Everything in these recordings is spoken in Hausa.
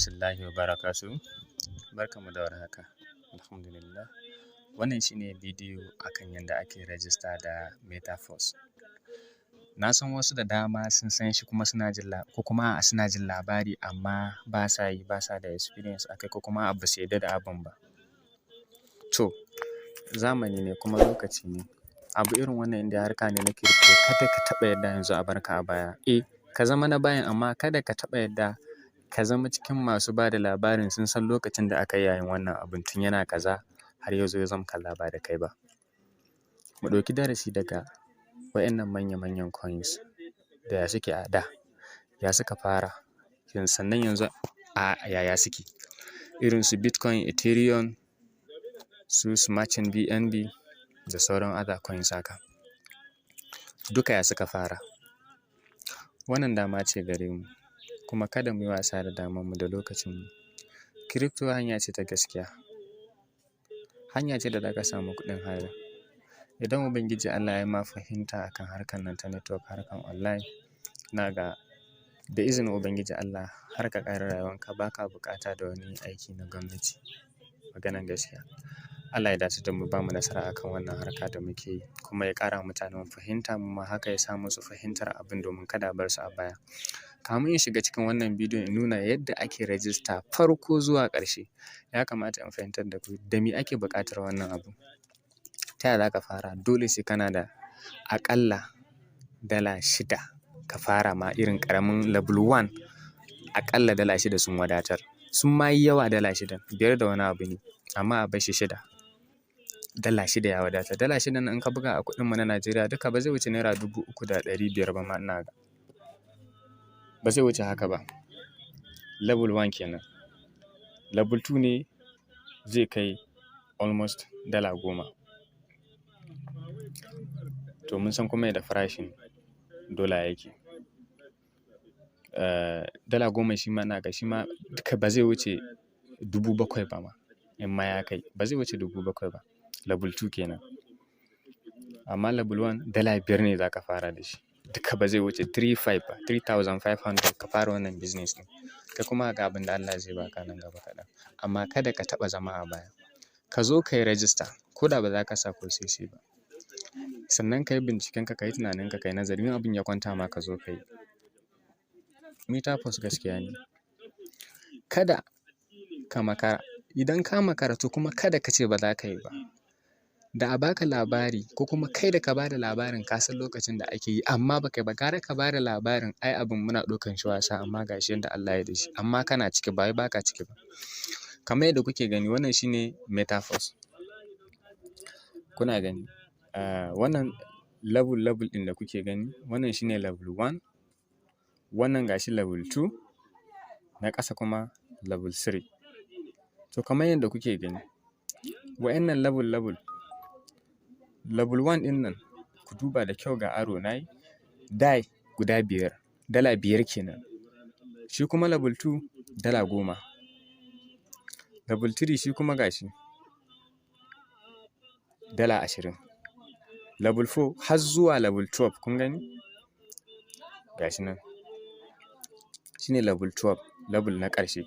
Rahmatullahi wa barakatuhu. Barkanmu da warhaka. Alhamdulillah. Wannan shi ne bidiyo akan yanda ake rajista da Metaforce. Na san wasu da dama sun san shi kuma suna jin ko kuma a'a, suna jin labari, amma ba sa yi, ba sa da experience a kai, ko kuma a'a, ba su yarda da abun ba. To, zamani ne kuma lokaci ne. Abu irin wannan, in dai harka ne na crypto, kada ka taɓa yarda yanzu a barka a baya. Eh, ka zama na bayan, amma kada ka taɓa yarda ka zama cikin masu ba da labarin sun san lokacin da aka yi yayin wannan abun, tun yana kaza har ya zo ya zama kaza, ba da kai ba. Mu ɗauki darasi daga waɗannan manya-manyan coins da ya suke a da, ya suka fara, sannan yanzu a yaya suke. Irin su Bitcoin, Ethereum, su Smart Chain BNB da sauran other coins haka. Duka ya suka fara. Wannan dama ce gare mu, kuma kada mu yi wasa da damarmu da lokacinmu. Crypto hanya ce ta gaskiya. Hanya ce da za ka samu kuɗin halal. Idan Ubangiji Allah ya ma fahimta akan harkar nan ta network, harkar online, ina ga da izinin Ubangiji Allah, har ka ƙare rayuwanka ba ka buƙata da wani aiki na gwamnati. Maganan gaskiya. Allah ya dace da mu, ba mu nasara akan wannan harka da muke yi, kuma ya ƙara wa mutanen fahimta, mu ma haka ya sa musu fahimtar abin, domin kada a bar su a baya. Kamun in shiga cikin wannan bidiyon in nuna yadda ake rajista farko zuwa ƙarshe, ya kamata in fahimtar da ku da me ake buƙatar wannan abu. Ta yaya za ka fara? Dole sai kana da aƙalla $6 ka fara ma irin ƙaramin level one. Aƙalla $6 sun wadatar. Sun ma yi yawa $6n, biyar da wani abu ne, amma a bar shi shida. $6 ya wadatar. $6n nan, in ka buga a kuɗinmu na Najeriya duka, ba zai wuce ₦3,500 ba ma, ina ga. Ba zai wuce haka ba. Level one kenan. Level two ne zai kai almost $10. To, mun san kuma yadda farashin dola yake. $10 shi ma ina ga shi ma duka ba zai wuce 7,000 ba ma, in ma ya kai. Ba zai wuce 7,000 ba. Level two kenan. Amma level one, $5 ne za ka fara da shi. Duka ba zai wuce three five ba, 3,500 ka fara wannan business ɗin. Kai kuma ga abin da Allah zai baka nan gaba kaɗan. Amma kada ka taɓa zama a baya. Ka zo ka yi rajista ko da ba za ka sa ko sisi ba. Sannan ka yi binciken ka, ka yi tunanin ka, ka yi nazari, in abin ya kwanta ma, ka zo ka yi. Metaforce gaskiya ne. Kada ka makara. Idan ka makara, to kuma kada ka ce ba za ka yi ba. Da a baka labari, ko kuma kai da ka ba da labarin ka san lokacin da ake yi amma ba kai ba, gara ka ba da labarin, "Ai abin muna ɗaukan shi wasa, amma ga shi yanda Allah ya yi da shi." Amma kana ciki, ba wai ba ka ciki ba. Kamar yadda kuke gani, wannan shine Metaforce. Kuna gani? Wannan level level ɗin da kuke gani, wannan shine level one. Wannan ga shi level two, na ƙasa kuma level three. To, kamar yadda kuke gani, wa'innan level level, level one ɗin nan, ku duba da kyau, ga arrow na yi, DAI guda biyar, $5 kenan. Shi kuma level two, $10. Level three shi kuma ga shi $20. Level four har zuwa level 12, kun gani? Ga shi nan. Shi ne level 12, level na ƙarshe.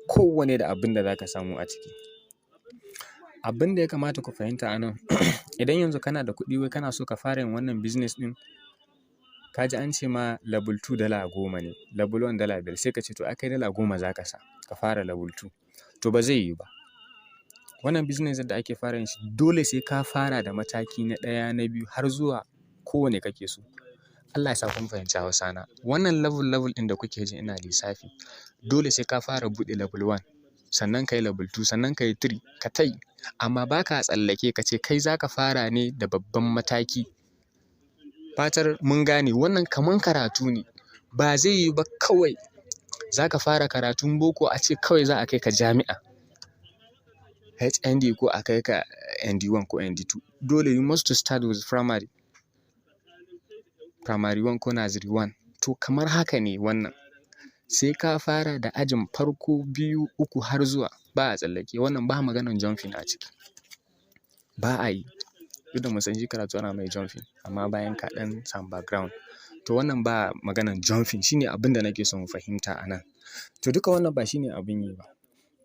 Kowanne da abin da za ka samu a ciki. Abin da ya kamata ku fahimta a nan, idan yanzu kana da kuɗi, wai kana so ka fara yin wannan business ɗin, ka ji an ce ma level two $10 ne, level one $5, sai ka ce to ai kai $10 za ka sa ka fara level two. To, ba zai yiwu ba. Wannan business, yadda ake fara yin shi, dole sai ka fara da mataki na ɗaya, na biyu, har zuwa kowane kake so. Allah ya sa kun fahimci Hausa na. Wannan level level ɗin da kuke ji ina lissafi, dole sai ka fara buɗe level one, sannan ka yi level two, sannan ka yi three, ka tai. Amma ba ka tsallake ka ce kai za ka fara ne da babban mataki. Fatar mun gane wannan. Kaman karatu ne. Ba zai yiwu ba kawai za ka fara karatun boko, a ce kawai za a kai ka jami'a HND, ko a kai ka ND1 ko ND2. Dole you must to start with primary. Primary one ko nursery one. To, kamar haka ne wannan. Sai ka fara da ajin farko, biyu, uku, har zuwa, ba a tsallake. Wannan ba maganan jumping a ciki. Ba a yi. Duk da mun san shi karatu ana mai jumping, amma bayan ka ɗan samu background. To wannan ba maganan jumping, shine abin da nake so mu fahimta a nan. To duka wannan ba shine abin yi ba.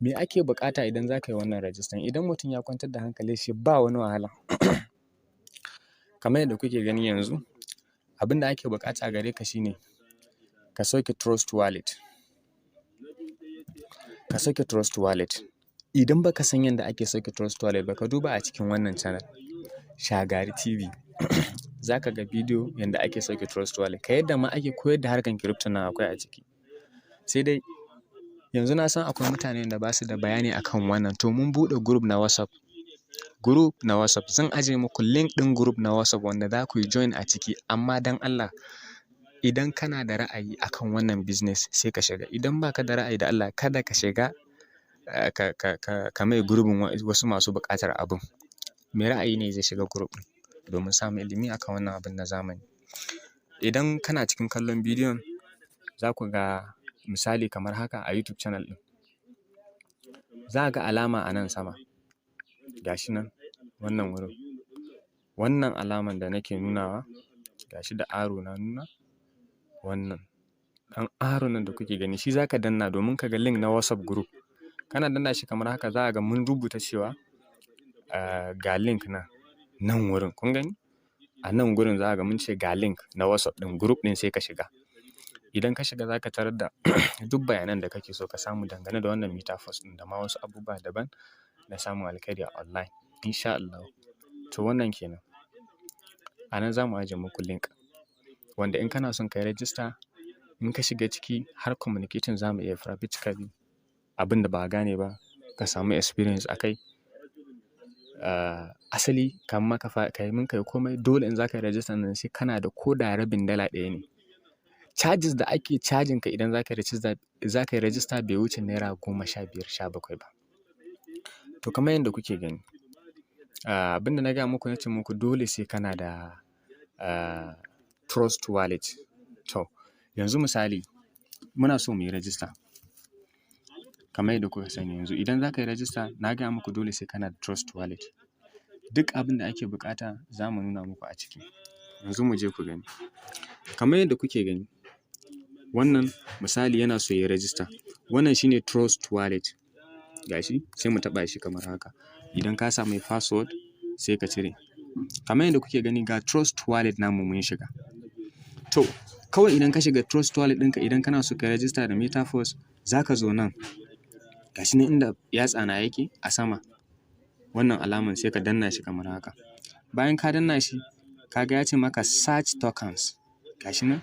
Me ake buƙata idan za ka yi wannan rajistan? Idan mutum ya kwantar da hankalin shi, ba wani wahala. Kamar yadda kuke gani yanzu, abin da ake buƙata gare ka shine ka sauke Trust Wallet. Ka sauke Trust Wallet. Idan baka san yadda ake sauke Trust Wallet ba, ka duba a cikin wannan channel, Shagari TV. Za ka ga bidiyo yanda ake sauke Trust Wallet. Ka yadda ma ake koyar da harkar crypto nan akwai a ciki. Sai dai yanzu na san akwai mutanen da ba su da bayani akan wannan. To mun buɗe group na WhatsApp. Group na WhatsApp. Zan ajiye muku link ɗin group na WhatsApp wanda za ku yi join a ciki. Amma don Allah, idan kana da ra'ayi akan wannan business, sai ka shiga. Idan ba ka da ra'ayi, da Allah kada ka shiga, ka maye gurbin wasu masu buƙatar abun. Mai ra'ayi ne zai shiga group ɗin domin samun ilimi akan wannan abun na zamani. Idan kana cikin kallon bidiyon, za ku ga misali kamar haka a YouTube channel ɗin. Za a ga alama a nan sama. Ga shi nan wannan wurin. Wannan alaman da nake nunawa, ga shi da arrow na nuna. Wannan ɗan arrow nan da kuke gani, shi za ka danna domin ka ga link na WhatsApp group. Kana danna shi kamar haka, za a ga mun rubuta cewa ga link nan, nan wurin. Kun gani? A nan gurin za a ga mun ce ga link na WhatsApp ɗin group ɗin, sai ka shiga. Idan ka shiga, za ka tarar da duk bayanan da kake so ka samu dangane da wannan Metaforce ɗin da ma wasu abubuwa daban na samun alkhairi a online in sha Allahu. To wannan ke nan. A nan za mu ajiye muku link wanda in kana son ka yi register, in ka shiga ciki har communicating za mu iya practically, abin da ba a gane ba ka samu experience a kai. Asali kamin ma ka kamin ka yi komai, dole in za ka yi register nan sai kana da ko da rabin dala ɗaya ne. Charges da ake cajin ka idan za ka yi register bai wuce naira 15, 17 ba. To kamar yadda kuke gani, abin da na gaya muku, na ce muku dole sai kana da Trust Wallet. To yanzu misali muna so mu yi register. Kamar yadda kuka sani yanzu, idan za ka yi register, na gaya muku dole sai kana da Trust Wallet. Duk abin da ake buƙata za mu nuna muku a ciki. Yanzu mu je ku gani. Kamar yadda kuke gani, wannan misali yana so ya yi register. Wannan shine Trust Wallet. Ga shi, sai mu taɓa shi kamar haka. Idan ka sa mai password, sai ka cire. Kamar yadda kuke gani, ga Trust Wallet namu mun shiga. To kawai idan ka shiga Trust Wallet ɗinka, idan kana so ka yi register da Metaforce, za ka zo nan. Ga shi nan inda yatsa na yake a sama. Wannan alaman, sai ka danna shi kamar haka. Bayan ka danna shi, ka ga ya ce maka search tokens. Ga shi nan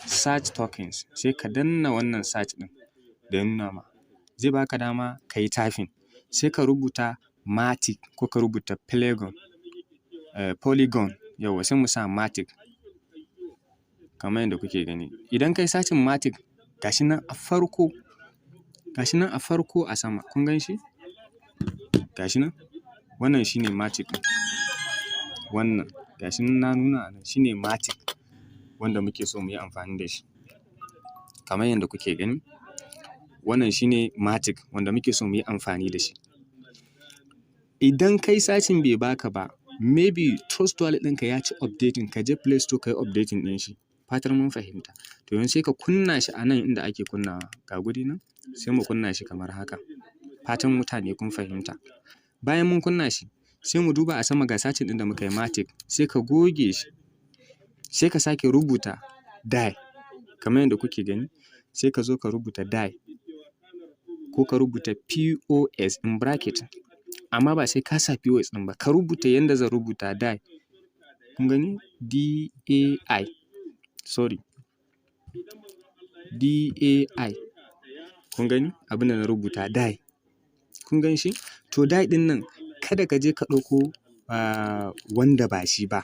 search tokens, sai ka danna wannan search ɗin da ya nuna ma. Zai baka dama ka yi typing. Sai ka rubuta Matic ko ka rubuta Polygon. Polygon, yauwa, sai mu sa Matic. Kamar yadda kuke gani. Idan ka yi searching Matic, ga shi nan a farko, ga shi nan a farko a sama. Kun gan shi? Ga shi nan. Wannan shine Matic ɗin. Wannan ga shi nan na nuna a nan, shine Matic wanda muke so mu yi amfani da shi. Kamar yadda kuke gani, wannan shine Matic wanda muke so mu yi amfani da shi. Idan ka yi searching bai baka ba, maybe Trust Wallet ɗinka ya ci updating, ka je Play Store ka yi updating ɗin shi. Fatar mun fahimta. To yanzu sai ka kunna shi a nan inda ake kunnawa. Ga guri nan, sai mu kunna shi kamar haka. Fatan mutane kun fahimta. Bayan mun kunna shi, sai mu duba a sama, ga searching ɗin da muka yi, Matic, sai ka goge shi. Sai ka sake rubuta DAI kamar yadda kuke gani, sai ka zo ka rubuta DAI ko ka rubuta POS in bracket. Amma ba sai ka sa POS ɗin ba, ka rubuta yanda zan rubuta DAI. Kun gani? DAI, sorry, DAI. Kun gani abin da na rubuta, DAI. Kun gan shi? To DAI ɗin nan, kada ka je ka ɗauko wanda ba shi ba.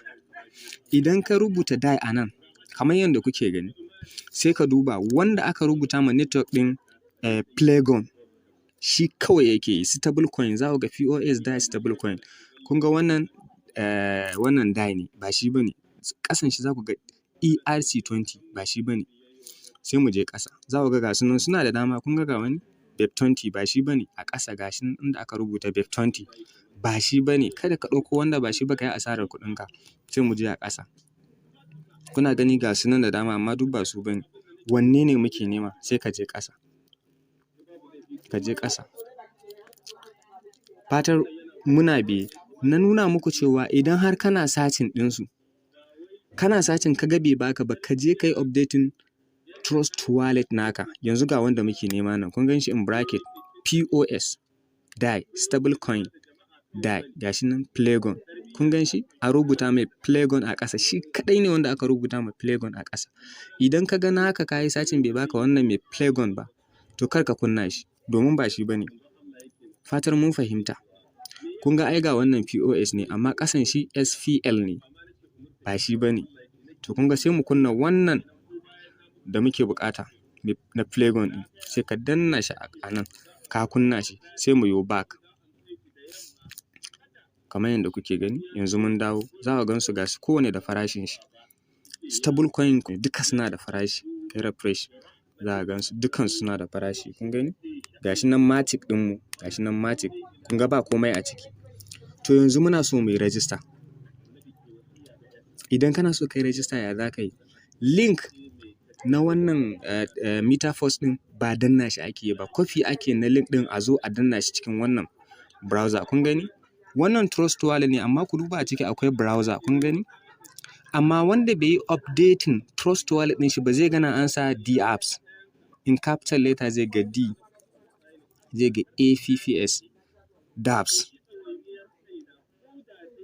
Idan ka rubuta DAI a nan kamar yadda kuke gani, sai ka duba wanda aka rubuta ma network ɗin Polygon, shi kawai yake yi stable coin. Za ku ga POS DAI stable coin. Kun ga wannan, wannan DAI ne, ba shi ba ne. Ƙasan shi za ku ga ERC20, ba shi ba ne. Sai mu je ƙasa. Za ku ga ga su nan suna da dama. Kun ga ga wani BEP20, ba shi ba ne. A ƙasa ga shi nan inda aka rubuta BEP20, ba shi ba ne. Kada ka ɗauko wanda ba shi ba ka yi asarar kuɗinka. Sai mu je a ƙasa. Kuna gani, ga su nan da dama, amma duk ba su ba ne. Wanne ne muke nema? Sai ka je ƙasa. Ka je ƙasa. Fatar muna biye. Na nuna muku cewa idan har kana searching ɗinsu, kana searching ka ga bai baka ba, ka je ka yi updating Trust Wallet naka. Yanzu ga wanda muke nema nan. Kun gan shi in bracket POS DAI stable coin DAI, ga shi nan Polygon. Kun gan shi? A rubuta mai Polygon a ƙasa. Shi kaɗai ne wanda aka rubuta mai Polygon a ƙasa. Idan ka ga naka ka yi searching bai baka wannan mai Polygon ba, to kar ka kunna shi domin ba shi ba ne. Fatar mun fahimta. Kun ga ai ga wannan POS ne, amma ƙasan shi SPL ne, ba shi ba ne. To, kun ga sai mu kunna wannan da muke buƙata na Polygon ɗin. Sai ka danna shi a nan, ka kunna shi, sai mu yo back. Kamar yadda kuke gani, yanzu mun dawo, za ku gan su, ga su kowanne da farashin shi. Stable coin duka suna da farashi. Kai refresh, za ka gan su, dukansu suna da farashi. Kun gani? Ga shi nan Matic ɗinmu, ga shi nan Matic. Kun ga ba komai a ciki. To, yanzu muna so mu yi register. Idan kana so ka yi register, ya za ka yi? Link na wannan MetaForce ɗin ba danna shi ake yi ba. Copy ake na link ɗin, a zo a danna shi cikin wannan browser. Kun gani? Wannan Trust Wallet ne, amma ku duba, a ciki akwai browser. Kun gani? Amma wanda bai yi updating Trust Wallet ɗin shi ba, zai gana an sa D apps. In capital letter zai ga D, zai ga APPS, dApps.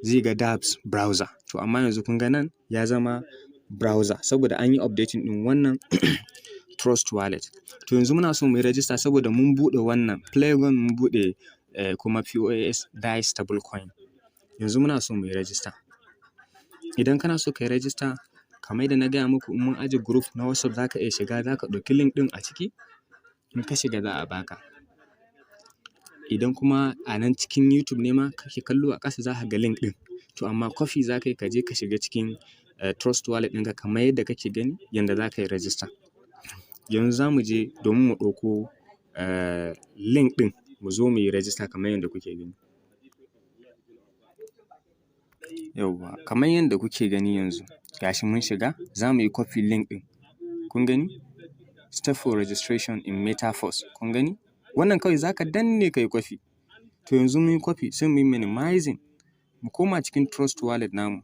Zai ga dApps browser. To, amma yanzu kun ga nan ya zama browser saboda an yi updating ɗin wannan Trust Wallet. To, yanzu muna so mu yi register saboda mun buɗe wannan Polygon, mun buɗe kuma POS DAI stable coin. Yanzu muna so mu yi register. Idan kana so ka yi register, kamar yadda na gaya muku, in mun aje group na WhatsApp, za ka iya shiga, za ka ɗauki link ɗin a ciki. In ka shiga, za a baka. Idan kuma a nan cikin YouTube ne ma kake kallo, a ƙasa za ka ga link ɗin. To, amma copy za ka yi, ka je ka shiga cikin Trust Wallet ɗinka kamar yadda kake gani yanda za ka yi register. Yanzu za mu je domin mu ɗauko link ɗin, mu zo mu yi register kamar yadda kuke gani. Yauwa, kamar yadda kuke gani yanzu, ga shi mun shiga, za mu yi copy link ɗin. Kun gani? Step for registration in MetaForce. Kun gani? Wannan kawai za ka danne ka yi copy. To, yanzu mun yi copy, sai mu yi minimizing, mu koma cikin Trust Wallet namu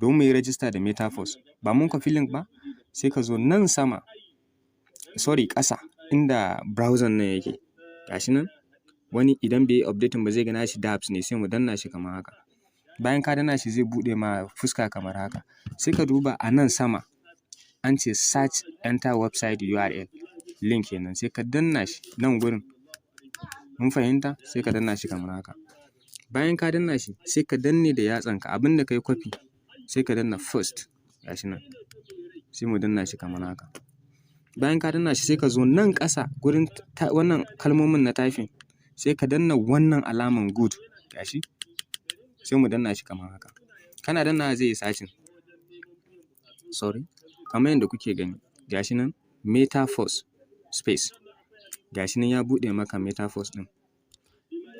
domin mu yi register da MetaForce. Ba mun copy link ba? Sai ka zo nan sama, sorry, ƙasa, inda browser nan yake. Ga shi nan, wani idan bai yi updating ba, zai ga nashi dApps ne, sai mu danna shi kamar haka. Bayan ka danna shi, zai buɗe ma fuska kamar haka. Sai ka duba a nan sama, an ce search, enter website URL, link kenan, sai ka danna shi nan gurin. Mun fahimta? Sai ka danna shi kamar haka. Bayan ka danna shi, sai ka danne da yatsanka abin da ka yi copy, sai ka danna paste, ga shi nan. Sai mu danna shi kamar haka. Bayan ka danna shi, sai ka zo nan ƙasa gurin wannan kalmomin na typing, sai ka danna wannan alaman good, ga shi. Sai mu danna shi kamar haka. Kana dannawa zai yi searching. Sorry, kamar yadda kuke gani, ga shi nan MetaForce space. Ga shi nan ya buɗe maka MetaForce ɗin.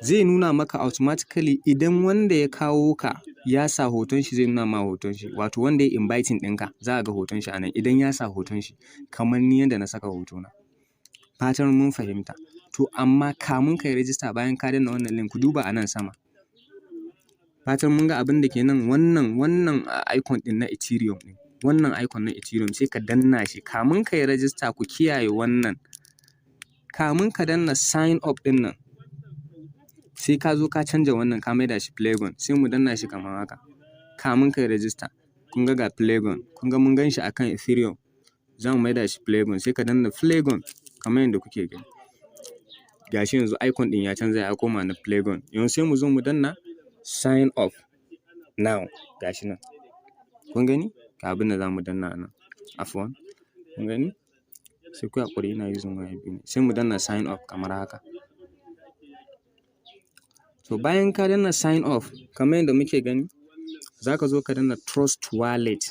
Zai nuna maka automatically, idan wanda ya kawo ka ya sa hoton shi, zai nuna ma hoton shi. Wato wanda ya inviting ɗinka, za a ga hoton shi a nan idan ya sa hoton shi, kamar ni yanda na saka hotona. Fatan mun fahimta. To, amma kamun ka yi register, bayan ka danna wannan link, ku duba a nan sama. Fatan mun ga abin da ke nan, wannan icon ɗin na Ethereum ɗin. Wannan icon na Ethereum, sai ka danna shi kamun ka yi register. Ku kiyaye wannan. Kamun ka danna sign up ɗin nan, sai ka zo ka canja wannan, ka maida shi Polygon, sai mu danna shi kamar haka. Kamun ka yi register, kun ga Polygon, kun ga mun gan shi akan Ethereum. Za mu maida shi Polygon, sai ka danna Polygon kamar yadda kuke gani. Ga shi yanzu icon ɗin ya canza, ya koma na Polygon. Yanzu sai mu zo mu danna sign up now, ga shi nan. Kun gani? Ga abin da za mu danna a nan. Afwan. Kun gani? Sai ku yi haƙuri, ina using waya biyu ne. Sai mu danna sign up kamar haka. To, bayan ka danna sign up kamar yadda muke gani, za ka zo ka danna Trust Wallet.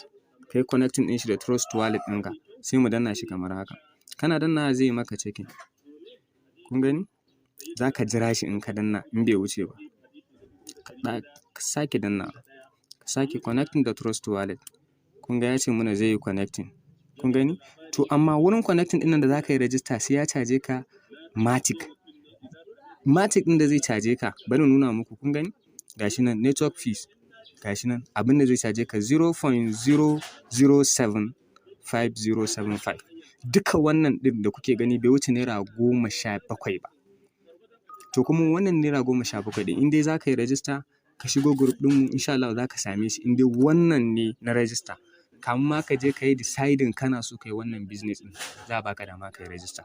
Ka yi connecting ɗin shi da Trust Wallet ɗinka. Sai mu danna shi kamar haka. Kana dannawa zai yi maka checking. Kun gani? Za ka jira shi in ka danna, in bai wuce ba. Ka sake dannawa. Ka sake connecting da Trust Wallet. Kun ga ya ce mana zai yi connecting. Kun gani? To amma wurin connecting ɗin nan da za ka yi register, sai ya caje ka Matic. Matic ɗin da zai caje ka, bari in nuna muku. Kun gani? Ga shi nan network fees. Ga shi nan abin da zai caje ka, 0.0075075. Duka wannan ɗin da kuke gani bai wuce ₦17 ba. To kuma wannan ₦17 ɗin, in dai za ka yi register ka shigo group ɗinmu, in sha Allahu za ka same shi, in dai wannan ne na register. Kamun ma ka je ka yi deciding kana so ka yi wannan business ɗin, za a baka dama ka yi register.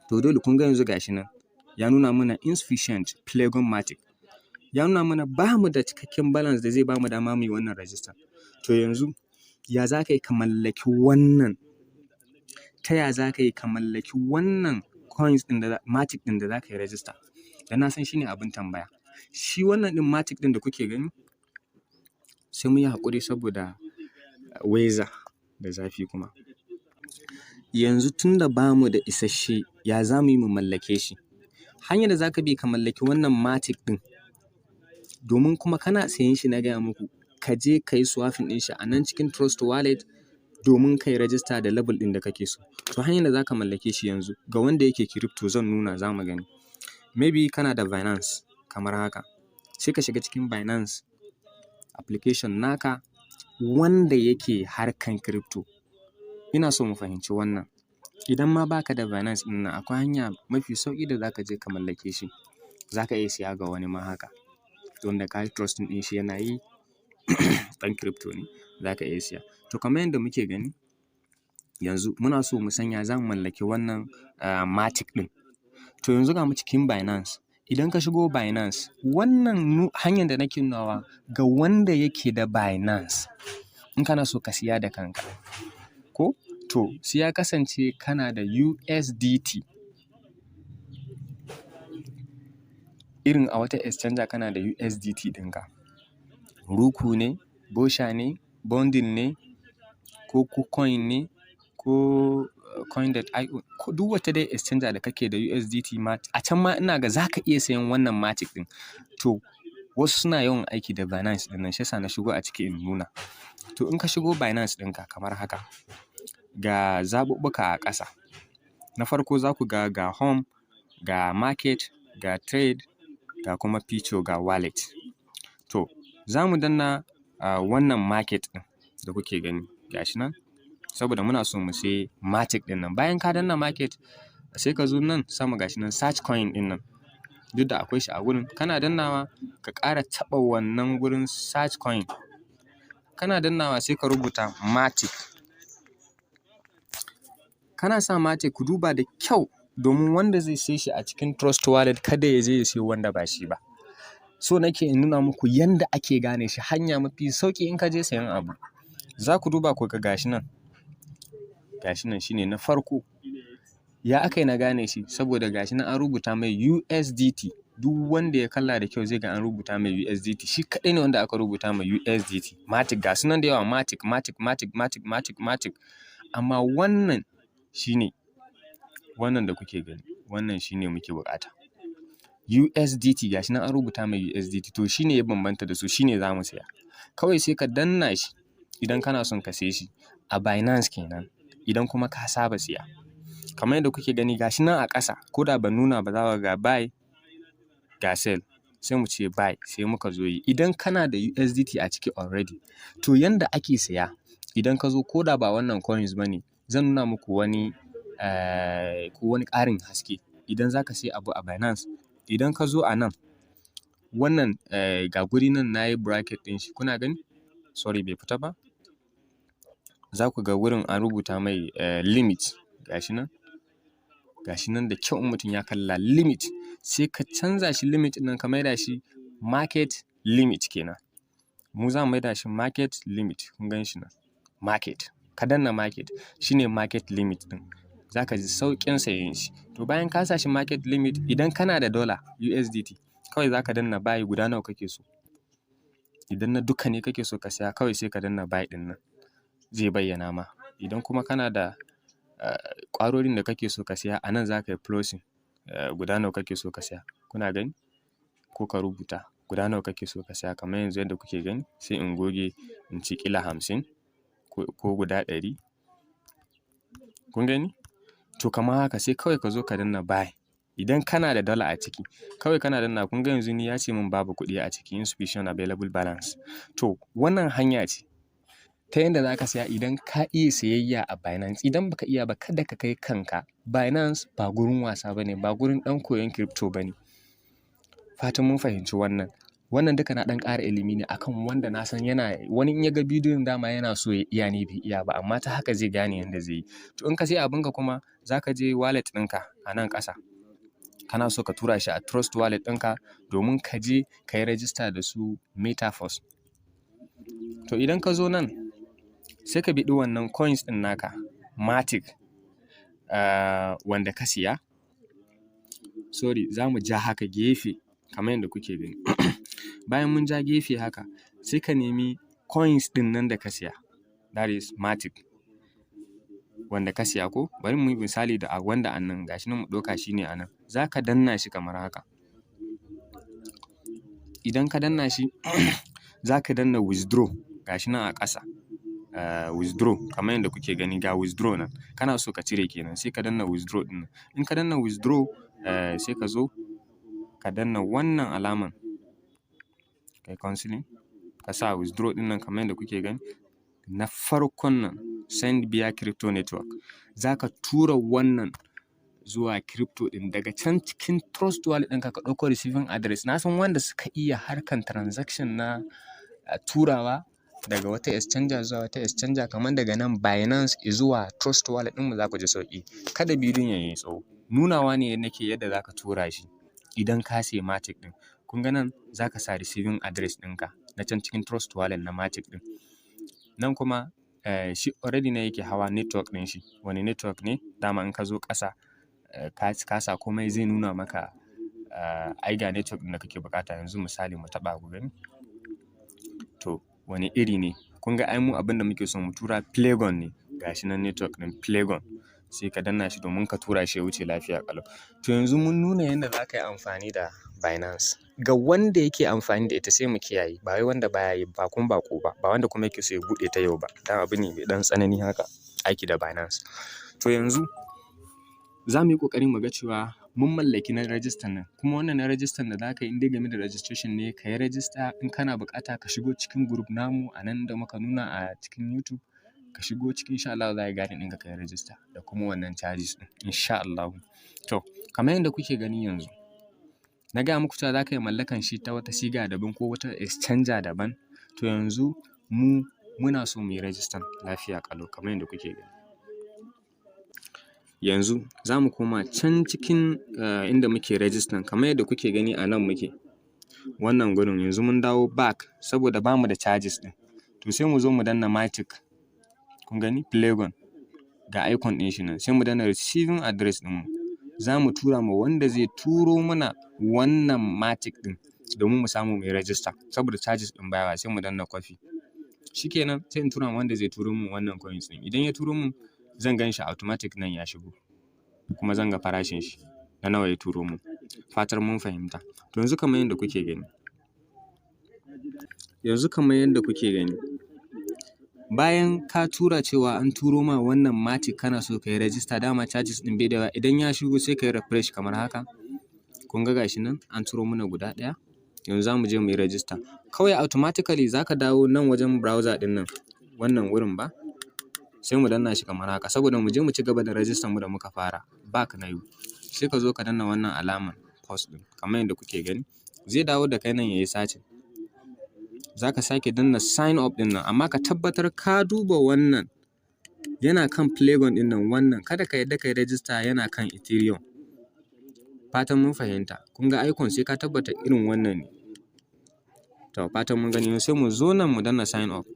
To dole kun ga yanzu ga shi nan ya nuna mana insufficient Polygon Matic. Ya nuna mana ba mu da cikakken balance da zai bamu dama mu yi wannan register. To yanzu ya za ka yi ka mallaki wannan? Ta ya za ka yi ka mallaki wannan coins ɗin da Matic ɗin da za ka yi register? Dan na san shi ne abin tambaya. Shi wannan ɗin Matic ɗin da kuke gani, sai mun yi haƙuri saboda weather da zafi kuma. Yanzu tun da ba mu da isasshe, ya za mu yi mu mallake shi? Hanyar da za ka bi ka mallaki wannan Matic ɗin, domin kuma kana sayen shi, na gaya muku, ka je ka yi swapping ɗin shi a nan cikin Trust Wallet domin ka yi register da level ɗin da kake so. To hanyar da za ka mallake shi yanzu, ga wanda yake crypto zan nuna, za mu gani. Maybe kana da Binance kamar haka, sai ka shiga cikin Binance application naka wanda yake harkan crypto. Ina so mu fahimci wannan. Idan ma ba ka da Binance ɗin nan, akwai hanya mafi sauƙi da za ka je ka mallake shi. Za ka iya siya ga wani ma haka. Wanda ka yi trusting ɗin shi yana yi, ɗan crypto ne, za ka iya siya. To kamar yadda muke gani, yanzu muna so mu san ya za mu mallaki wannan Matic ɗin. To yanzu ga mu cikin Binance. Idan ka shigo Binance, wannan hanyar da nake nunawa ga wanda yake da Binance, in kana so ka siya da kanka, ko? To sai ya kasance kana da USDT. Irin a wata exchanger kana da USDT ɗinka. Roku ne, Busha ne, Bundle ne, ko KuCoin ne, ko Coin.io, ko duk wata dai exchanger da kake da USDT ma, a can ma ina ga za ka iya sayan wannan Matic ɗin. To wasu suna yawan aiki da Binance ɗin nan, shi yasa na shigo a ciki in nuna. To in ka shigo Binance ɗinka kamar haka, ga zaɓuɓɓuka a ƙasa. Na farko za ku ga ga home, ga market, ga trade, ga kuma feature, ga wallet. To za mu danna wannan market ɗin da kuke gani, ga shi nan, saboda muna so mu sai Matic ɗin nan. Bayan ka danna market, sai ka zo nan sama, ga shi nan search coin ɗin nan. Duk da akwai shi a wurin, kana dannawa ka ƙara taɓa wannan wurin search coin. Kana dannawa sai ka rubuta Matic. Kana sa Matic, ku duba da kyau domin wanda zai saye shi a cikin Trust Wallet kada ya je ya siyo wanda ba shi ba. So nake in nuna muku yanda ake gane shi, hanya mafi sauƙi in ka je sayan abu. Za ku duba ku ga gashi nan. Gashi nan shine na farko. Ya aka yi na gane shi? Saboda gashi nan an rubuta mai USDT. Duk wanda ya kalla da kyau zai ga an rubuta mai USDT. Shi kaɗai ne wanda aka rubuta mai USDT. Matic ga su nan da yawa, Matic, Matic, Matic, Matic, Matic, Matic. Amma wannan shine wannan da kuke gani. Wannan shine muke buƙata. USDT, gashi nan an rubuta mai USDT, to shine ya bambanta da su, shine za mu saya. Kawai sai ka danna shi idan kana son ka saye shi a Binance kenan, idan kuma ka saba siya. Kamar yadda kuke gani, gashi nan a ƙasa, ko da ban nuna ba, za ku ga buy, ga sell. Sai mu ce buy, sai muka zo yi. Idan kana da USDT a ciki already, to yanda ake saya, idan ka zo, ko da ba wannan coins ba ne, zan nuna muku wani ko wani ƙarin haske. Idan za ka sayi abu a Binance, idan ka zo a nan, wannan ga guri nan na yi bracket ɗin shi, kuna gani? Sorry, bai fita ba. Za ku ga wurin an rubuta mai limit, gashi nan. Gashi nan da kyau in mutum ya kalla, limit. Sai ka canza shi, limit ɗin nan ka maida shi market limit kenan. Mu za mu maida shi market limit, kun gan shi nan market. Ka danna market, shine market limit ɗin. Za ka ji sauƙin sayen shi. To bayan ka sa shi market limit, idan kana da dollar USDT, kawai za ka danna buy, guda nawa kake so. Idan na duka ne kake so ka saya, kawai sai ka danna buy ɗin nan, zai bayyana ma. Idan kuma kana da ƙwarorin da kake so ka saya, a nan za ka yi plusing guda nawa kake so ka saya. Kuna gani? Ko ka rubuta guda nawa kake so ka saya, kamar yanzu yadda kuke gani, sai in goge in ce ƙila 50. ko guda 100. Kun gani? To, kamar haka sai kawai ka zo ka danna buy. Idan kana da dala a ciki, kawai kana danna. Kun ga yanzu ni ya ce min babu kuɗi a ciki, insufficient available balance. To, wannan hanya ce ta yanda za ka saya idan ka iya sayayya a Binance. Idan baka iya ba, kada ka kai kanka. Binance ba gurin wasa ba ne, ba gurin ɗan koyon crypto ba ne. Fatan mun fahimci wannan. Wannan duka na ɗan ƙara ilimi ne akan wanda na san yana wani in ya ga bidiyon, dama yana so ya iya ne, bai iya ba, amma ta haka zai gane yanda zai yi. To, in ka sai abinka kuma, za ka je wallet ɗinka a nan ƙasa. Kana so ka tura shi a Trust Wallet ɗinka domin ka je ka yi register da su Metaforce. To, idan ka zo nan, sai ka biɗi wannan coins ɗin naka, Matic, wanda ka siya. Sorry, za mu ja haka gefe kamar yadda kuke gani. Bayan mun ja gefe haka, sai ka nemi coins ɗin nan da ka siya, that is Matic wanda ka siya ko. Bari mu yi misali da wanda a nan, ga shi nan, mu ɗauka shi ne a nan. Za ka danna shi kamar haka. Idan ka danna shi, za ka danna withdraw, ga shi nan a ƙasa. Withdraw, kamar yadda kuke gani, ga withdraw nan. Kana so ka cire kenan, sai ka danna withdraw ɗin nan. In ka danna withdraw, sai ka zo ka danna wannan alaman, kai cancelling, ka sa withdraw ɗin nan kamar yadda kuke gani. Na farkon nan, send via crypto network. Za ka tura wannan zuwa crypto ɗin daga can cikin Trust Wallet ɗinka, ka ɗauko receiving address. Na san wanda suka iya harkan transaction na turawa daga wata exchanger zuwa wata exchanger, kamar daga nan Binance zuwa Trust Wallet ɗinmu, za ku ji sauƙi. Kada bidiyon ya yi tsawo. Nunawa ne nake yadda za ka tura shi idan ka sayi Matic ɗin. Kun ga nan za ka sa receiving address ɗinka na can cikin Trust Wallet na Matic ɗin. Nan kuma shi already ne yake hawa network ɗin shi. Wane network ne? Dama in ka zo ƙasa, ka sa komai, zai nuna maka ai ga network ɗin da kake buƙata. Yanzu misali mu taɓa ku gani. To, wane iri ne? Kun ga ai mu abin da muke so mu tura Polygon ne. Ga shi nan network ɗin Polygon. Sai ka danna shi domin ka tura shi ya wuce lafiya ƙalau. To, yanzu mun nuna yadda za ka yi amfani da Binance. Ga wanda yake amfani da ita, sai mu kiyaye. Ba wai wanda baya yi ba, kuma baƙo ba. Ba wanda kuma yake so ya buɗe ta yau ba. Dan abu ne mai ɗan tsanani haka, aiki da Binance. To, yanzu za mu yi ƙoƙari mu ga cewa mun mallaki na rajistan nan. Kuma wannan na rajistan da za ka yi, in dai game da registration ne, ka yi rajista. In kana buƙata, ka shigo cikin group namu a nan da muka nuna a cikin YouTube. Ka shigo ciki, in sha Allahu za a yi guiding ɗinka ka yi rajista da kuma wannan charges ɗin, in sha Allahu. To, kamar yadda kuke gani yanzu, na gaya muku cewa za ka iya mallakan shi ta wata siga daban ko wata exchanger daban. To, yanzu mu muna so mu yi rajistan lafiya ƙalau kamar yadda kuke gani. Yanzu za mu koma can cikin inda muke rajistan, kamar yadda kuke gani a nan muke. Wannan gurin yanzu mun dawo back saboda ba mu da charges ɗin. To, sai mu zo mu danna Matic. Kun gani, Polygon, ga icon ɗin shi nan. Sai mu danna receiving address ɗinmu. Za mu tura ma wanda zai turo mana wannan Matic ɗin domin mu samu mu yi rajista, saboda charges ɗin baya. Sai mu danna copy. Shi kenan, sai in tura ma wanda zai turo min wannan coins ɗin. Idan ya turo min, zan gan shi automatic nan ya shigo, kuma zan ga farashin shi na nawa ya turo min. Fatar mun fahimta. To, yanzu kamar yadda kuke gani. Yanzu kamar yadda kuke gani, bayan ka tura cewa an turo ma wannan Matic, kana so ka yi rajista, dama charges ɗin bai da yawa. Idan ya shigo, sai ka yi refresh kamar haka. Kun ga gashi nan an turo mana guda ɗaya. Yanzu za mu je mu yi rajista. Kawai automatically za ka dawo nan wajen browser ɗin nan, wannan wurin ba. Sai mu danna shi kamar haka saboda mu je mu ci gaba da rajistan mu da muka fara. Back na yi. Sai ka zo ka danna wannan alamar post ɗin kamar yadda kuke gani. Zai dawo da kai nan ya yi searching. Za ka sake danna sign up ɗin nan, amma ka tabbatar ka duba wannan yana kan Polygon ɗin nan wannan. Kada ka yarda ka yi rajista yana kan Ethereum. Fatan mun fahimta. Kun ga icon, sai ka tabbata irin wannan ne. To, fatan mun gani. Sai mu zo nan mu danna sign up.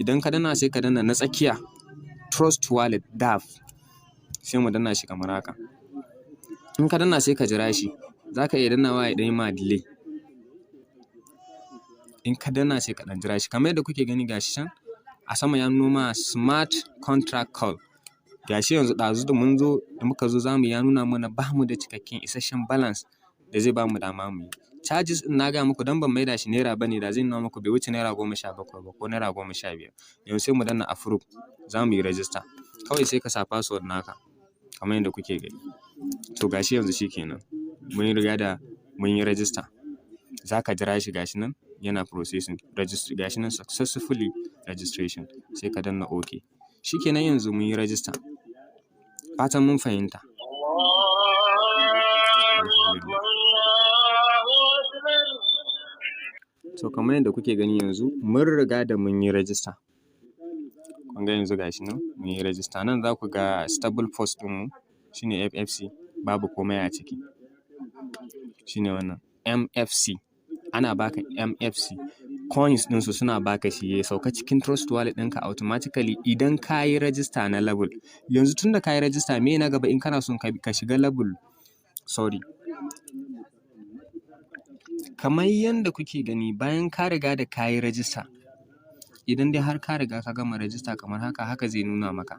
Idan ka danna, sai ka danna na tsakiya, Trust Wallet DApp. Sai mu danna shi kamar haka. In ka danna, sai ka jira shi. Za ka iya dannawa ya ɗan yi ma delay. In ka danna, sai ka ɗan jira shi. Kamar yadda kuke gani, ga shi can a sama ya nuno ma smart contract call. Ga shi yanzu ɗazu da mun zo, da muka zo za mu, ya nuna mana ba mu da cikakken isasshen balance da zai bamu dama mu yi. Charges ɗin na gaya muku, don ban maida shi naira ba ne, da zai nuna muku bai wuce ₦17 ba ko ₦15. Yanzu sai mu danna approve, za mu yi register. Kawai sai ka sa password naka kamar yadda kuke gani. To, gashi yanzu shi kenan, mun riga da mun yi register. Za ka jira shi, gashi nan yana processing. Gashi nan, successfully registration. Sai ka danna OK. Shi kenan, yanzu mun yi register. Fatan mun fahimta. Alhamdulillah. To, kamar yadda kuke gani, yanzu mun riga da mun yi register. Kun ga yanzu gashi nan mun yi register. Nan za ku ga stable post ɗinmu shine FFC, babu komai a ciki. Shine wannan MFC. Ana baka MFC coins ɗinsu, suna baka shi ya sauka cikin Trust Wallet ɗinka automatically idan ka yi register na level. Yanzu tunda ka yi register, me na gaba? In kana son ka shiga level, sorry. Kamar yadda kuke gani, bayan ka riga da ka yi register, idan dai har ka riga ka gama register kamar haka, haka zai nuna maka.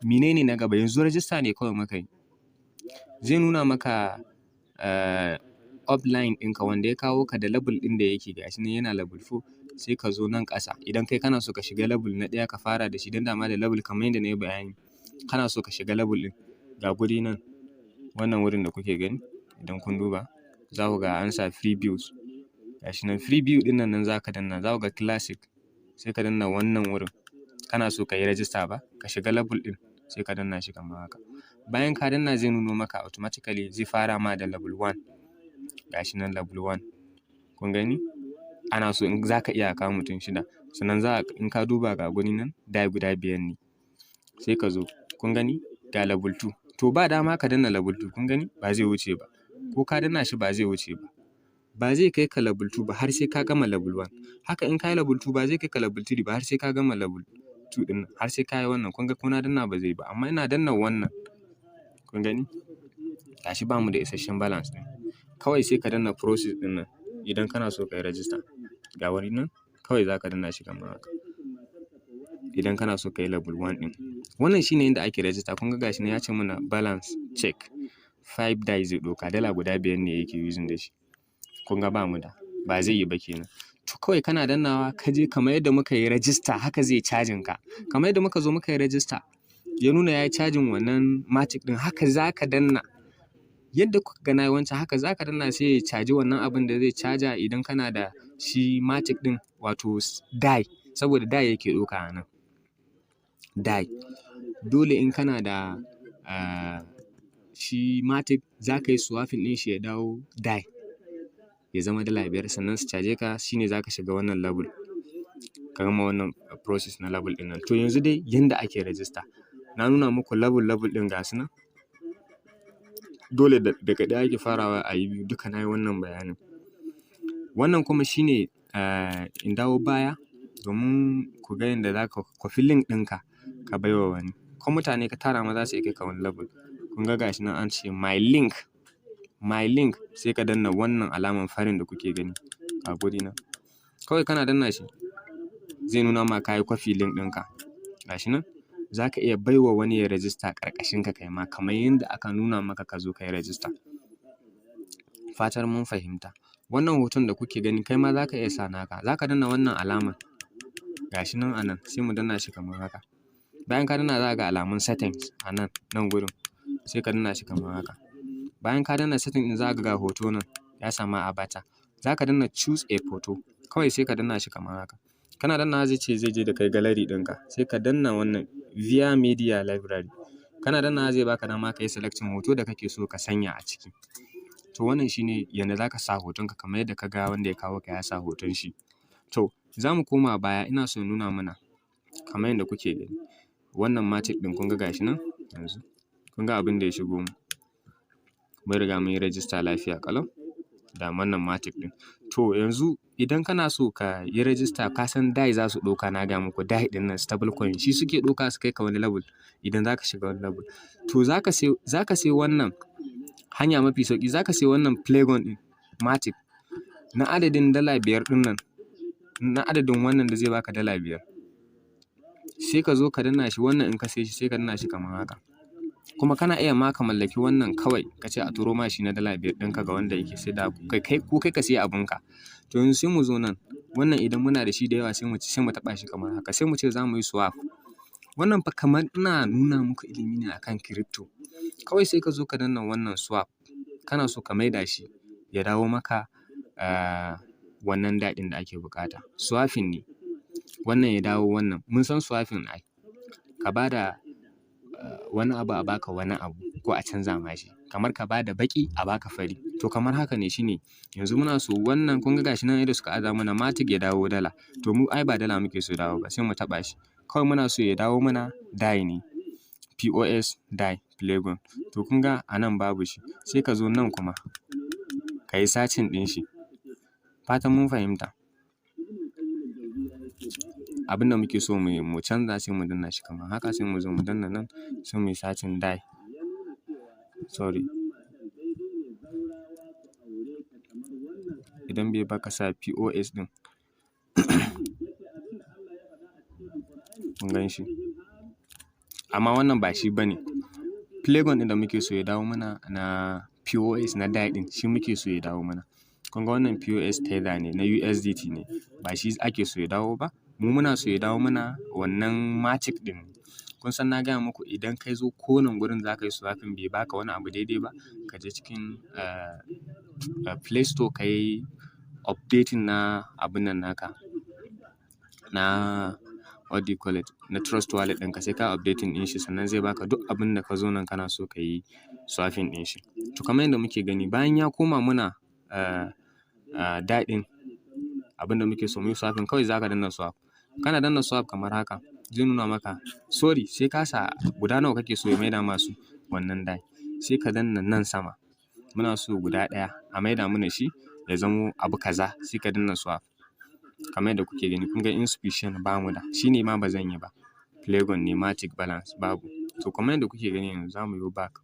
Mene ne na gaba? Yanzu register ne kawai muka yi. Zai nuna maka upline ɗinka wanda ya kawo ka da level ɗin da yake. Gashi nan yana level 4. Sai ka zo nan ƙasa idan kai kana so ka shiga level na ɗaya, ka fara da shi, don dama da level kamar yadda na yi bayani. Kana so ka shiga level ɗin, ga guri nan, wannan wurin da kuke gani, idan kun duba za ku ga an sa previews. Gashi nan preview ɗin nan, nan za ka danna, za ku ga classic, sai ka danna wannan wurin. Kana so ka yi register ba, ka shiga level ɗin, sai ka danna shi kamar haka. Bayan ka danna, zai nuno maka automatically, zai fara ma da level 1. Gashi nan level 1. Kun gani? Ana so in za ka iya kawo mutum shida. Sannan za in ka duba, ga guri nan, DAI guda 5 ne. Sai ka zo, kun gani, ga level 2. To, ba dama ka danna level 2, kun gani, ba zai wuce ba. Ko ka danna shi ba zai wuce ba. Ba zai kai ka level 2 ba har sai ka gama level 1. Haka in ka yi level 2, ba zai kai ka level 3 ba har sai ka gama level 2 ɗin nan, har sai ka yi wannan. Kun ga ko na danna ba zai ba, amma ina danna wannan, kun gani? Gashi ba mu da isasshen balance ɗin. Kawai sai ka danna process ɗin nan idan kana so ka yi register. Ga wani nan, kawai za ka danna shi kamar haka. Idan kana so ka yi level 1 ɗin. Wannan shine yanda ake register. Kun ga gashi nan ya ce mana balance check. 5 DAI zai ɗauka, dala guda 5 ne yake using da shi. Kun ga ba mu da, ba zai yi ba kenan. To, kawai kana dannawa ka je, kamar yadda muka yi register, haka zai cajin ka. Kamar yadda muka zo muka yi register, ya nuna ya yi cajin wannan Matic ɗin, haka za ka danna. Yadda kuka ga na yi wancan, haka za ka danna, sai ya caji wannan abin da zai caja idan kana da shi Matic ɗin, wato DAI, saboda DAI yake ɗauka a nan. DAI. Dole in kana da shi Matic, za ka yi swapping ɗin shi ya dawo DAI. Ya zama dala 5, sannan su caje ka, shine za ka shiga wannan level. Ka gama wannan process na level ɗin nan. To, yanzu dai yanda ake register. Na nuna muku level level ɗin, ga su nan. Dole daga ɗaya ake farawa a yi biyu, duka na yi wannan bayanin. Wannan kuma shine in dawo baya domin ku ga yanda za ka kwafi link ɗinka ka bai wa wani. Ko mutane ka tara ma, za su iya kai ka wani level. Kun ga gashi nan an ce my link, my link, sai ka danna wannan alamar farin da kuke gani a guri nan. Kawai kana danna shi, zai nuna ma ka yi kwafi link ɗinka. Gashi nan, za ka iya bai wa wani ya register ƙarƙashin ka kai ma, kamar yanda aka nuna maka ka zo ka yi register. Fatar mun fahimta. Wannan hoton da kuke gani, kai ma za ka iya sa naka. Za ka danna wannan alamar. Gashi nan a nan, sai mu danna shi kamar haka. Bayan ka danna, za ka ga alamun settings a nan, nan gurin. Sai ka danna shi kamar haka. Bayan ka danna setting ɗin, za ka ga hoto nan ya sama avatar. Za ka danna choose a photo. Kawai sai ka danna shi kamar haka. Kana dannawa, zai ce zai je da kai gallery ɗinka. Sai ka danna wannan via media library. Kana dannawa, zai baka dama ka yi selecting hoto da kake so ka sanya a ciki. To, wannan shine yanda za ka sa hotonka kamar yadda ka ga wanda ya kawo ka ya sa hoton shi. To, za mu koma baya, ina so in nuna mana kamar yadda kuke gani. Wannan Matic ɗin, kun ga gashi nan yanzu. Kun ga abin da ya shigo mu. Mun riga mun yi register lafiya ƙalau da wannan Matic ɗin. To, yanzu idan kana so ka yi register, ka san DAI za su ɗauka, na gaya muku DAI ɗin nan stable coin shi suke ɗauka su kai ka wani level idan za ka shiga wani level. To, za ka sai wannan, hanya mafi sauƙi, za ka sai wannan Polygon ɗin Matic na adadin dala 5 ɗin nan, na adadin wannan da zai baka dala 5. Sai ka zo ka danna shi wannan, in ka sai shi, sai ka danna shi kamar haka. Kuma kana iya ma ka mallaki wannan kawai ka ce a turo ma shi na $5 ɗinka ga wanda yake saida kai ko kai ka siya abunka. To yanzu sai mu zo nan, wannan idan muna da shi da yawa sai mu taɓa shi kamar haka, sai mu ce za mu yi swap. Wannan fa kamar ina nuna muku ilimi ne akan crypto. Kawai sai ka zo ka danna wannan swap, kana so ka maida shi ya dawo maka wannan DAI ɗin da ake buƙata. Swapping ne, wannan ya dawo wannan. Mun san swapping ai. Ka ba da wani abu a baka wani abu ko a canza ma shi. Kamar ka ba da baƙi a baka fari. To kamar haka ne shine yanzu muna so wannan, kun ga gashi nan yadda suka aza mana Matic ya dawo dala. To mu ai ba dala muke so ya dawo ba, sai mu taɓa shi. Kawai muna so ya dawo mana DAI ne, POS DAI Polygon. To kun ga a nan babu shi. Sai ka zo nan kuma ka yi searching ɗin shi. Fatan mun fahimta. Abin da muke so mu canza, sai mu danna shi kamar haka, sai mu zo mu danna nan, sai mu yi searching DAI. Sorry. Idan bai ba, ka sa POS ɗin. Kun gan shi. Amma wannan ba shi ba ne. Polygon ɗin da muke so ya dawo mana na POS na DAI ɗin shi muke so ya dawo mana. Kun ga wannan POS Tether ne, na USDT ne, ba shi ake so ya dawo ba. Mu muna so ya dawo mana wannan Matic ɗin. Kun san na gaya muku, idan ka zo ko nan gurin za ka yi swapping bai baka wani abu daidai ba, ka je cikin Play Store ka yi updating na abun nan naka, na what do you call it, na Trust Wallet ɗinka, sai ka updating ɗin shi sannan zai baka duk abun da ka zo nan kana so ka yi swapping ɗin shi. To kamar yadda muke gani, bayan ya koma muna DAI ɗin abin da muke so mu yi swapping, kawai za ka danna swap. Kana danna swap kamar haka, zai nuna maka, sorry, sai ka sa guda nawa kake so ya maida masu wannan DAI. Sai ka danna nan sama. Muna so guda ɗaya a maida mana shi ya zamo abu kaza, sai ka danna swap. Kamar yadda kuke gani, kun ga insufficient, ba mu da. Shi ne ma ba zan yi ba. Polygon ne, Matic balance babu. To kamar yadda kuke gani yanzu, za mu yo back.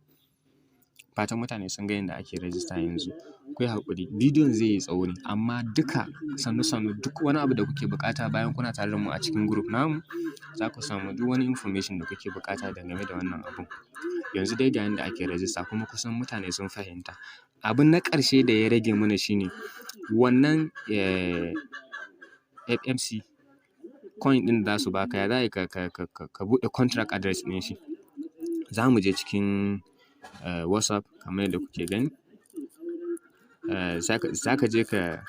Fatan mutane sun ga yadda ake register yanzu. Ku yi haƙuri, bidiyon zai yi tsawo ne, amma duka sannu sannu duk wani abu da kuke buƙata, bayan kuna tare da mu a cikin group namu, za ku samu duk wani information da kuke buƙata dangane da wannan abun. Yanzu dai ga yanda ake register kuma kusan mutane sun fahimta. Abun na ƙarshe da ya rage mana shine wannan FMC coin ɗin da za su baka, ya za a yi ka buɗe contract address ɗin shi. Za mu je cikin WhatsApp kamar yadda kuke gani. Za ka je ka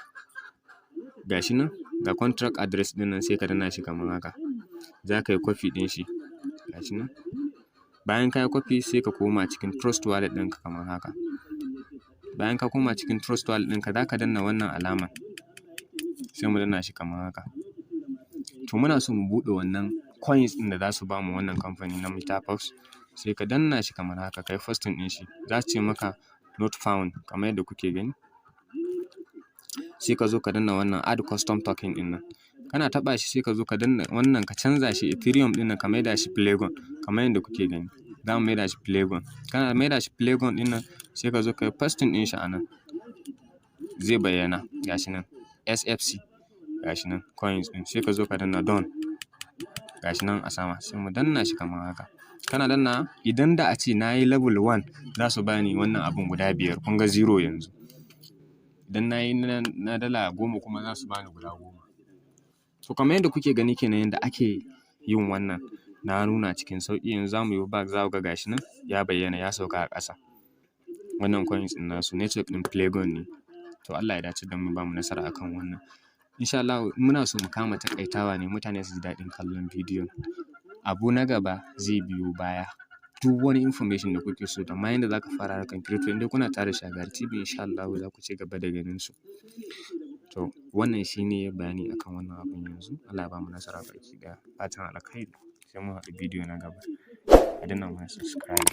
gashi nan, ga contract address ɗin nan, sai ka danna shi kamar haka. Za ka yi copy ɗin shi, gashi nan. Bayan ka yi copy, sai ka koma cikin Trust Wallet ɗinka kamar haka. Bayan ka koma cikin Trust Wallet ɗinka, za ka danna wannan alamar. Sai mu danna shi kamar haka. To muna so mu buɗe wannan coins ɗin da za su bamu wannan kamfani na MetaPost. Sai ka danna shi kamar haka, ka yi pasting ɗin shi. Za su ce maka not found kamar yadda kuke gani. Sai ka zo ka danna wannan add custom token ɗin nan. Kana taɓa shi, sai ka zo ka danna wannan, ka canza shi Ethereum ɗin nan, ka maida shi Polygon kamar yadda kuke gani. Za mu maida shi Polygon. Kana maida shi Polygon ɗin nan, sai ka zo ka yi pasting ɗin shi a nan. Zai bayyana gashi nan SFC, gashi nan coins ɗin, sai ka zo ka danna done. Gashi nan a sama, sai mu danna shi kamar haka. Kana dannawa, idan da a ce na yi level one, za su bani wannan abun guda biyar, kun ga zero yanzu. Idan na yi na $10 kuma, za su bani guda 10. To kamar yadda kuke gani kenan yanda ake yin wannan. Na nuna cikin sauƙi. Yanzu za mu yi back, za ku ga gashi nan ya bayyana, ya sauka a ƙasa. Wannan coins ɗin nasu network ɗin Polygon ne. To Allah ya dace da mu, ba mu nasara akan wannan. In sha Allahu muna so mu kama taƙaitawa ne mutane su ji daɗin kallon bidiyon. Abu na gaba zai biyo baya. Duk wani information da kuke so da ma yanda za ka fara harkar crypto, in dai kuna tare da Shagari TV, in sha Allahu za ku ci gaba da ganin su. To wannan shine bayani akan wannan abun yanzu. Allah ya bamu nasara baki ɗaya. Fatan alkhairi. Sai mun haɗu bidiyo na gaba. A danna mana subscribe.